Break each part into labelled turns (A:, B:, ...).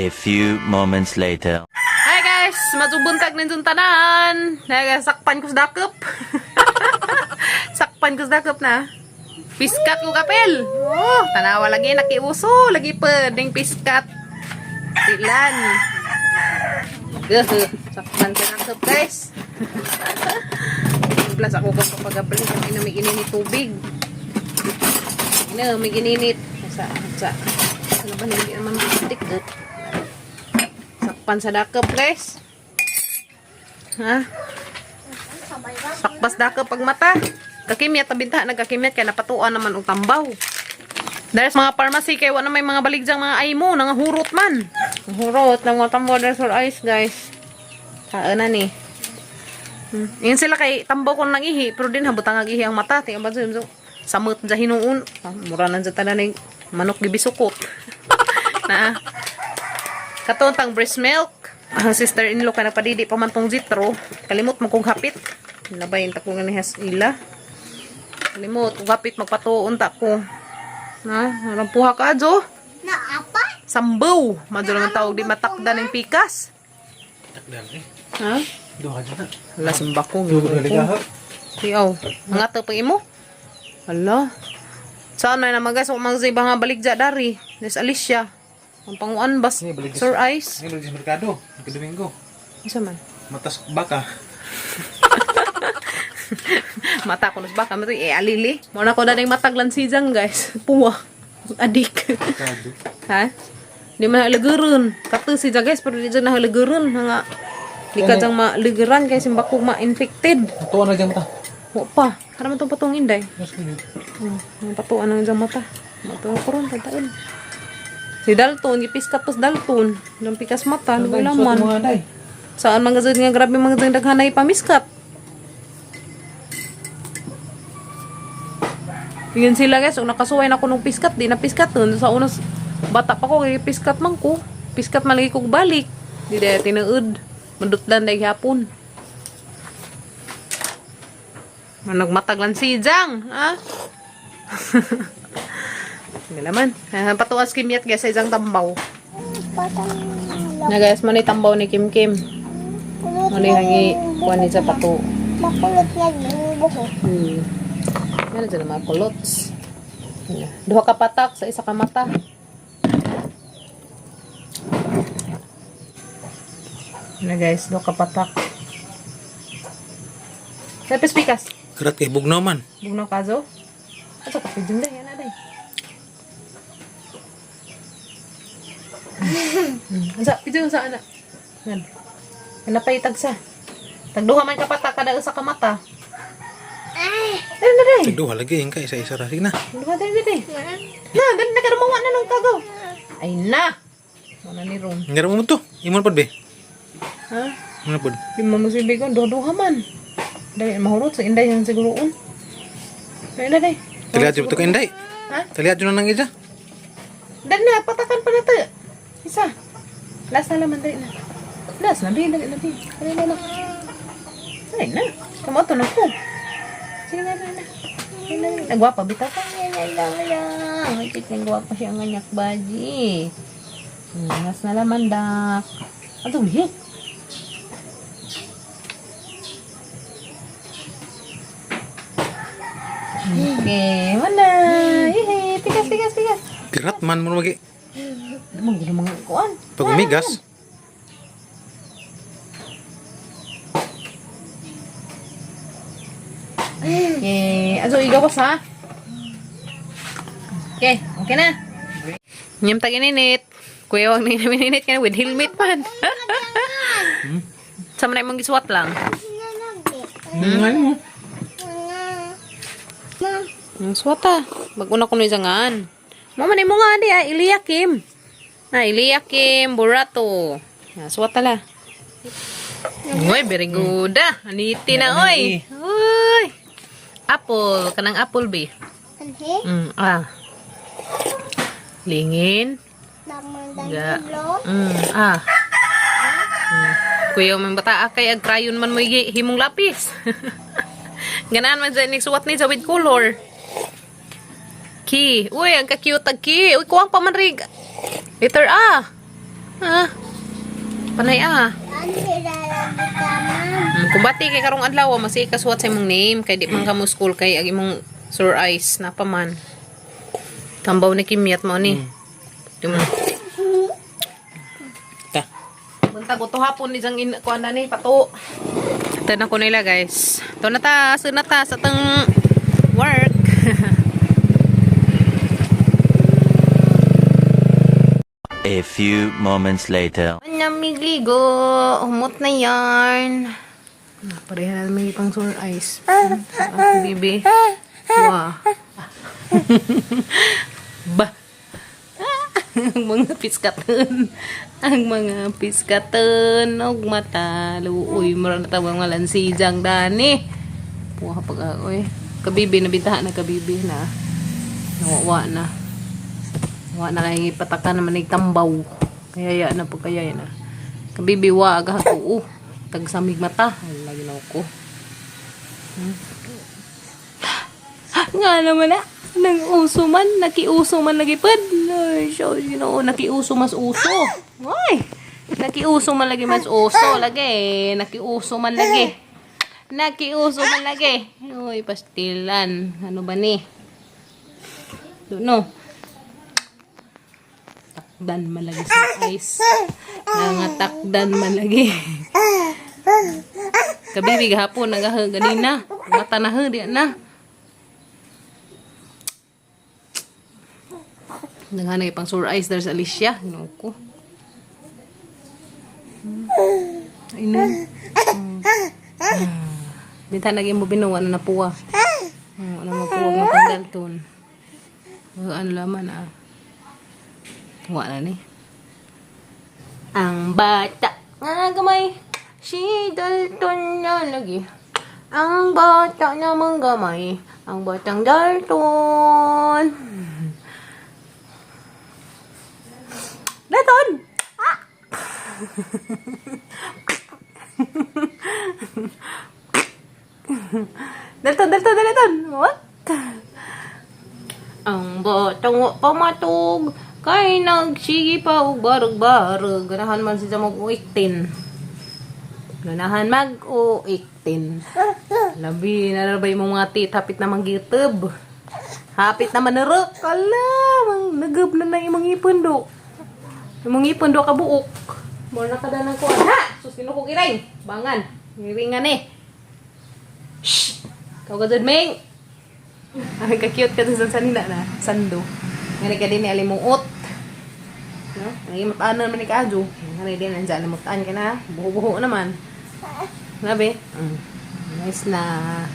A: A few moments later.
B: Hi guys, masubuntag ninyong tanan. Nagasakpan ko sa dakop. Sakpan ko sa dakop na. Piskat ko kapel. Oh, tanawa lagi nakiuso, lagi pa ding piskat. Tilan. Gah, sakpan ko sa dakop guys. Plus ako ko kapagabali kung ina may ininit tubig. Ina may gininit. Sa ano ba hindi naman matik. Sakpan sa dakop, guys. Ha? Sakpas dakop pag mata. Kakimyat tabinta nagkakimyat kay napatuan naman og tambaw. Dahil sa mga pharmacy kay wa na may mga baligyang mga ay mo nangahurot man. Hurot nang mga tambaw dahil sa eyes, guys. Kaan na ni. Yun sila kay tambaw kon nang ihi pero din habutang ang ihi ang mata tingnan ba so samot sa hinuon. Ah, mura na sa tanan ning manok gibisukot. Na. Katontang breast milk. Ang sister-in-law ka nagpadidi pa man tong zitro. Kalimot mo kong hapit. Labay ta ko nga ni has ila. Kalimot kong hapit magpatuon ta ko. Na, rampuha ka adyo.
C: Na apa?
B: Sambaw. Madyo lang ang tawag di matakda ng pikas.
D: Takdan eh.
B: Ha?
D: Duha dyan na.
B: Hala, simba ko.
D: Duha
B: Ginoo ko. Siyaw. Mga to pang imo. Hala. Saan na naman guys, umang sa ibang nga baligya dari. Des Alicia. Ang panguan bas.
D: Sige, baligya.
B: Sir Ice.
D: Ay, balik sa merkado. Nagka-Domingo.
B: Isa man.
D: Matas baka.
B: Mata ko baka mo eh alili. Mo na ko na ning mataglan si Jang guys. Puwa. Adik.
D: Merkado.
B: Ha? Di man halaguron. Kato si Jang guys pero di dyan nahalaguron nga di ka dyan maligeran kay simbako ma-infected.
D: Tuwa na dyan mata.
B: Wa pa. Para man tong patong inday.
D: Mas ganyan.
B: Oh, ang patuan ang diyang mata. Mata ko ron, tatain. Si Dalton, gipiskat pas Dalton. Nang pikas mata, wala man.
D: Mga day.
B: Saan mga dyan nga grabe mga dyan daghanay pamiskat. Tingin sila guys, kung nakasuway na ko nung piskat, di na piskat nun. Sa unas, bata pa ko, kay piskat man ko. Piskat man lagi kong balik. Di dahil tinuod. Mandutlan dahil hapon. Managmataglan si Jang, ha? Hindi naman. Ah, patuas kimyat guys sa isang tambaw. Na guys, manay tambaw ni Kim Kim. Manay hangi kuan ni sa pato.
C: Makulot lagi ang buhok.
B: Meron dyan ang mga kulots. Yeah. Duha ka patak sa isa ka mata. Na guys, duha ka patak. Tapos pikas.
D: Karat kay bugnaw man.
B: Bugnaw kazo. Ato ka pidjung day, ana day. Sa pidjung sa ana. Yan. Ana pa tagsa. Tagduha man ka patak kada usa ka mata.
C: Ay!
B: Dali na day.
D: Duha lagi yung ka isa-isa ra. Sige na.
B: Duha dali dali. Na, dali na karumawa na nung kagaw. Ay na. Mana ni Ron.
D: Ngara mo to. Imo na pod be.
B: Ha?
D: Imo na pod.
B: Di mo musibi ko duha-duha man. Dali mahurot sa inday ang siguroon. Dali na day.
D: Taliad jud to kay Inday.
B: Ha?
D: Taliad jud na nang ija.
B: Dali na, patakan pa na to. Isa. Last na laman, dali na. Last na, bi, dali na, bi. Dali na lang. Dali na. Kamo to na ko. Sige na, dali na. Dali na, dali na. Nagwapa, bitaw ka. Yan, lang, lang. Ay, chik, nagwapa siya ang ganyak baji. Last na laman, dak. Ato, lihik. Okay, wala. Yehey, tigas, tigas, tigas.
D: Kirat man mo magi.
B: Mga gino mga kuan.
D: Pag umigas.
B: Okay, aso igawas ha. Okay, okay na. Nyam tag ininit. Kuya wag na ininit ka with helmet man. Sa man imong gisuwat lang.
D: Ngayon mo.
B: Ang suwata. Baguna ko na isangan. Mo man imo nga di ah, Ilya Kim. Na Ilya Kim Burato. Na suwata la. Uy, very good ah. Aniti na oy. Uy. Apple, kanang apple be.
C: Anhe?
B: Ah. Lingin.
C: Damang
B: Ga.
C: daglo.
B: Ah. Kuya, man bata kay ag crayon man mo himong lapis. Ganaan man dyan suwat ni sa with color. Ki. Uy, ang ka-cute ag ki. Uy, kuwang pa man rig. Letter A. Ha? Panay ah.
C: Anhi lalagi ka, ma'am.
B: Kumbati kay karong adlaw masika suwat sa imong name kay di man ka mo school kay ang imong sore eyes na pa man. Tambaw ni Kimyat mo ni. Di mo.
D: Ta.
B: Buntag uto hapon ni jang in kuan na ni pato. Tanan ko nila guys. To na ta, so na ta sa tang work.
A: A few moments later.
B: Namigligo, humot na yarn. Pareha na may pang sore eyes. Bibi. Wah. Ba. Ang mga piskaton. Ang mga piskaton. Og mata. Luoy. Mura na tawag mga lansijang dani. Puha pag oy. Kabibi, nabintahan na kabibi na. Nawawa na. Wa na kay pataka naman ay tambaw. Kaya ya na pag kaya na. Kabibi wa aga tuo. Tagsamig mata. Ay lagi na ko. Nga naman na. Nang uso man, nakiuso man lagi pad. Ay, siya, Ginoo, nakiuso mas uso. Ay, nakiuso man lagi mas uso lagi. Nakiuso man lagi. Nakiuso man lagi. Uy, pastilan. Ano ba ni? Don't know. Takdan man lagi sa ice. Nangatakdan man lagi. Kabibi gahapon nagahag ganina. Mata na di na. Naghanay pang sore eyes there sa Alicia. Ginoo ko. Ay na. Binta naging mo binuwa na napuwa. Ano mapuwa ng panggalton. Ano laman ah. Wa na ni. Ang bata nga gamay, si Dalton na lagi. Ang bata namang gamay, ang batang Dalton. Dalton! Ah! Dalton, Dalton, Dalton! What? Ang batang wa pa matug, kay nagsige pa og barag-barag. Ganahan man siya mag-uiktin. Ganahan mag-uiktin. Labi, narabay mo mga tit, hapit na manggitib. Hapit na manarok. Ala, mang nagab na na imong ipon do. Imong ipon do kabuok. Mura na kadanan ko. Ha! Sus, ko kiray. Bangan. Ngiringan eh. Shh! Kau ka dyan, Ming! Ang ka-cute ka dun sa sanina na. Sando. Ngani ka din ni alimuot. No? Ay, mataan naman ni Kajo. Ngani din, nandiyan alimutan ka na. Buho-buho naman. Grabe. Nice na.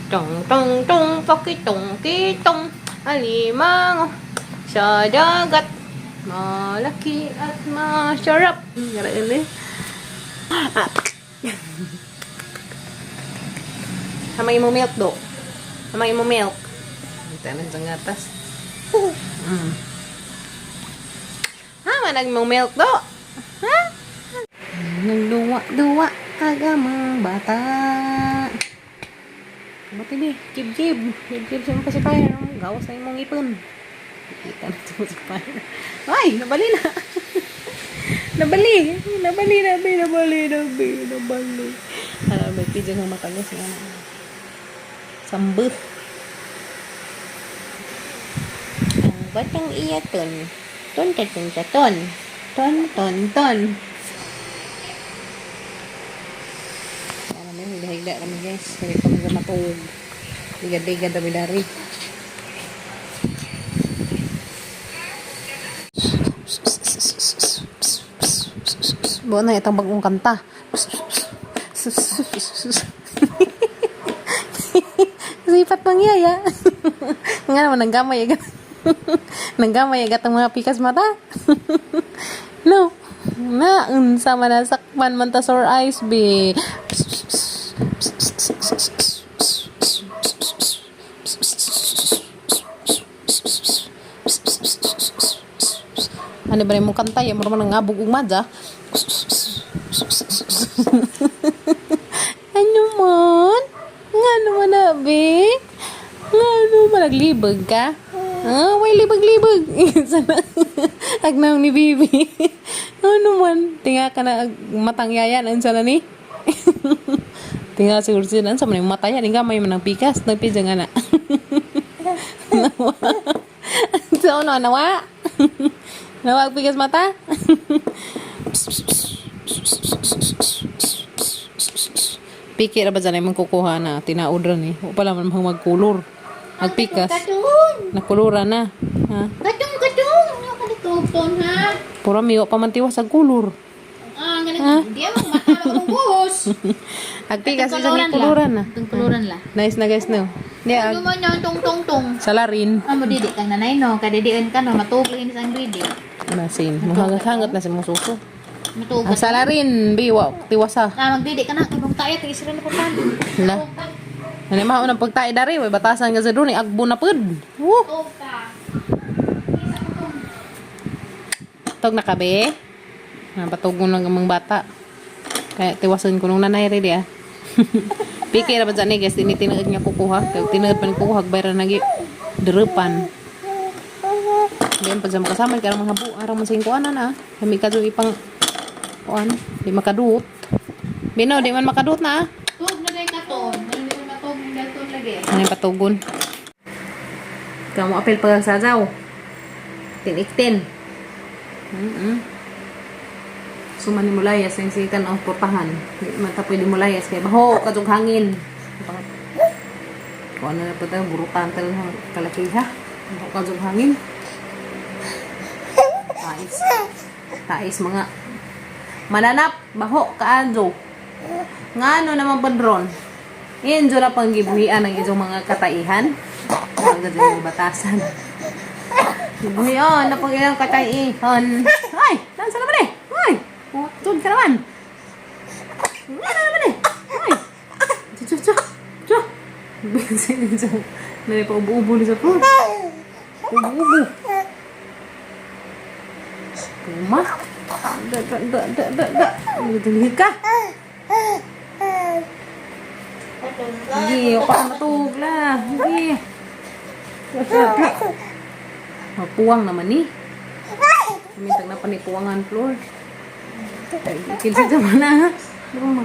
B: Tong, tong, tong, pakitong, kitong, alimango sa dagat. Malaki at masarap. Garaan eh. Ah. Hamay mo milk do. Hamay mo milk. Ito na sa gatas. Ha, manag mo milk do. Ha? Nagduwa-duwa agamang bata. Buti bi, kib-kib. Kib-kib sa imong pacifier. Gawas na imong ipon. Kita na sa pacifier. Ay, nabali na. Nabali. Nabali, nabali, nabali, nabali, nabali. Ah, may pidyo ng matagas. Yan. Sambut. Ang batang iya ton. Ton, ton, ton, ton. Ton, ton, ton. Ano may higda-higda kami guys. Hindi pa mga matuog. Ligad-ligad kami dari. Buo na itong bagong kanta. Sipat mangyaya. Nga naman, nanggamay agad. Nanggamay agad ang mga pikas mata. No. Na, unsa man nasakpan man ta sore eyes, be. Ano ba rin mong kanta? Yan mo naman ang ngabog ug madya. Ano man? Nga naman na, be? Nga naman, naglibog ka? Ah, way libag-libag. Sana. Agnaw ni Bibi. Ano man? Tinga ka na matang yayan. Ano sana ni? Tinga siguro siya. Ano sa man yung mata yan? Inga may manang pikas. Nagpidya nga na. Nawa. So, ano? Nawa? Nawa ang pikas mata? Piki ra ba dyan ay mangkukuha na tinaod ra ni. O pala man magkulor. Magpikas.
E: Katong!
B: Nakulura na. Ha?
E: Katong, katong! Ano ka dito, ha?
B: Pura miyo pa man tiwas ang kulor.
E: Ah, ganun. Di mo, mata mo buhos.
B: Agpikas isa ni kuluran na.
E: Itong kuluran la.
B: Nice na guys no. Di
E: Ano
B: ag
E: man yung tong tong tong?
B: salarin.
E: Ah, mo didi kang nanay no, kadidian ka no, matug lang sa ang didi.
B: Masin. Muhangat-hangat na si mong suso.
E: Matug.
B: Ang salarin, biwa, tiwasa.
E: Ah, magdidi ka na kay bang tayo kay isra na pa pan.
B: Na. Ano mao nang pagtae dari, way batasan ka sa doon, agbo na pud. Woo!
E: Tug ka.
B: Tog na kabe. Napatugon lang ang mga bata. Kaya tiwasan ko nung nanay ready ah. Piki ra ba dyan eh, guys, ini tinuod nga kukuha. Kaya tinuod pa ni kukuha, bayra nagi derepan. Diyan pag sa makasama, kaya mga habu, araw man sa kuanan ah. Kami ka ipang kuan, di makaduot. Bino, di man makaduot na ah.
E: Tug na day katon. Ano mo matug ng dalton lagi.
B: Ano yung patugon? Ikaw mo apel pagsasaw. Tiniktin. Suma ni Mulayas, ang sikan ang portahan. Di man ta pwede Mulayas. Kaya baho, kadug hangin. Kung ano na po tayo, burutan tayo ng kalakiha. Baho, kadug hangin. Tais. Tais mga. Mananap, baho, kaadyo. Ngano naman padron? Injo na panggibuhian ang iyong mga kataihan. Ang ganda ng batasan. Gibuhian na pang ilang kataihan. Ay! Nasa naman eh! Ay! Tun ka naman! Ano naman eh! Ay! Chu, chu, chu! Chu! Nari pa ubo-ubo ni sa floor. Ubo-ubo. Puma. Da, da, da, da, da, da. Dali ka. Hindi, pa matug la. Hindi. Mapuwang naman ni. Kumintag na panipuwangan floor. Kilsa sa mana ha. Durong ma.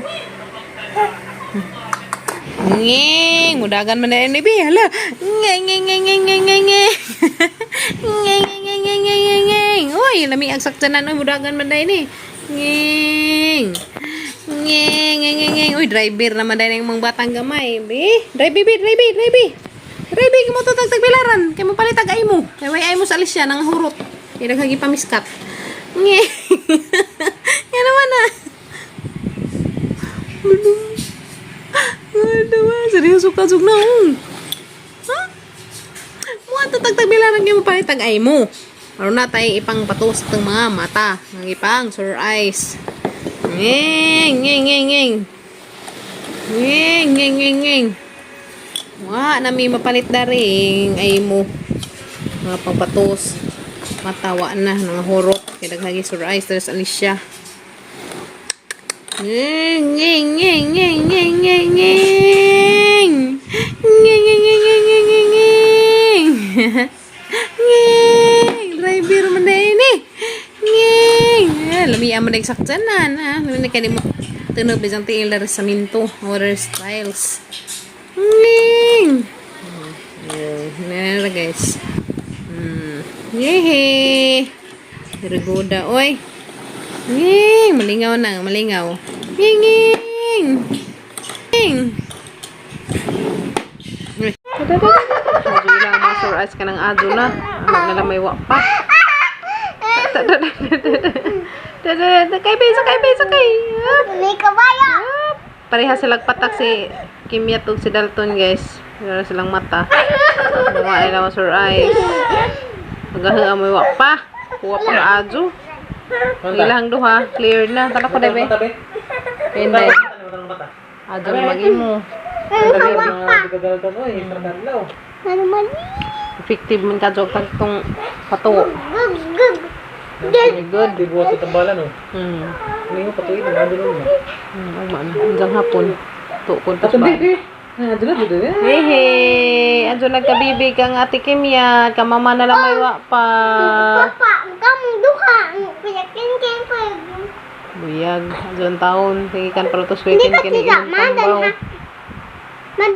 B: Ngeng, mudagan man na ini bi. Hala. Ngeng ngeng ngeng ngeng ngeng ngeng ngeng. Ngeng ngeng ngeng ngeng ngeng ngeng. Uy, lami ang saktanan oy mudagan man na ini. Ngeng. Ngeng ngeng ngeng ngeng. Uy, driver naman dahil ng mga batang gamay. Bi, drive bi, drive, drive. Drive kamo to tagtagbilaran. Kay mo palit ay mo. Kay way ay mo sa alis siya nang hurot. Kay daghang pamiskat. Ngeng. Yan naman ah. Ano ba? Seryoso ka, sug na. Ha? Muha to tagtagbilaran kay mo palit ay mo. Aron na tayo ipang patos itong mga mata. Ang ipang sore eyes. Ngeng, ngeng, ngeng, ngeng. Ngeng, ngeng, ngeng, ngeng. Wa, nami mapalit na rin. Ay mo. Mga pangpatos. Matawa na. Mga hurot. Kaya daghagi sore eyes. Tapos Alicia. Ngeng, ngeng, ngeng, ngeng, ngeng, ngeng, ngeng. Ngeng, ngeng, ngeng, ngeng, ngeng, ngeng, ngeng. Ngeng! Driver man na ini. Ngeng! Ah, lami man na saktanan. Ah, lami na kani mo. Tunog bisang tiil na sa minto. Water styles. Ngeng! Ayun. Na guys. Yehe! Very oy. Ngeng! Malingaw na, malingaw. Ngeng! Ngeng! Ngeng! Uy. Medyo ilang mga sore eyes ka ng adyo na. Ano na lang may wa pa. Kay be, sakay be, sakay. Ah.
C: May kabayo.
B: Pareha silang patak si Kimyat ug si Dalton, guys. Wala silang mata. Mga ilang mga sore eyes. Magaha mo wa pa. Kuha pa ka adyo. Ang ilang duha, clear na. Tala ko debe. Hindi. Adyo na mag-imo.
C: Ano man?
B: Effective man ka jog tagtong patuo.
C: Gug, gug.
B: Very good.
D: Di buhat sa tambalan oh.
B: Hmm.
D: Hindi mo patuloy, nandun mo.
B: Ugma na. Hanggang hapon. Tukod pa
D: Atong
B: ba?
D: di.
B: Hey, hey. Adyo nagkabibig kang Ate Kimya. Kamama na lang may wa pa.
C: Papa, kamu duha. Kuya kin pa.
B: Buyag. Adyo ang taon. Sige kan para to
C: Hindi
B: sweetin
C: ka
B: kini
C: tidak
B: imong
C: man
B: tambaw.
C: dan ha.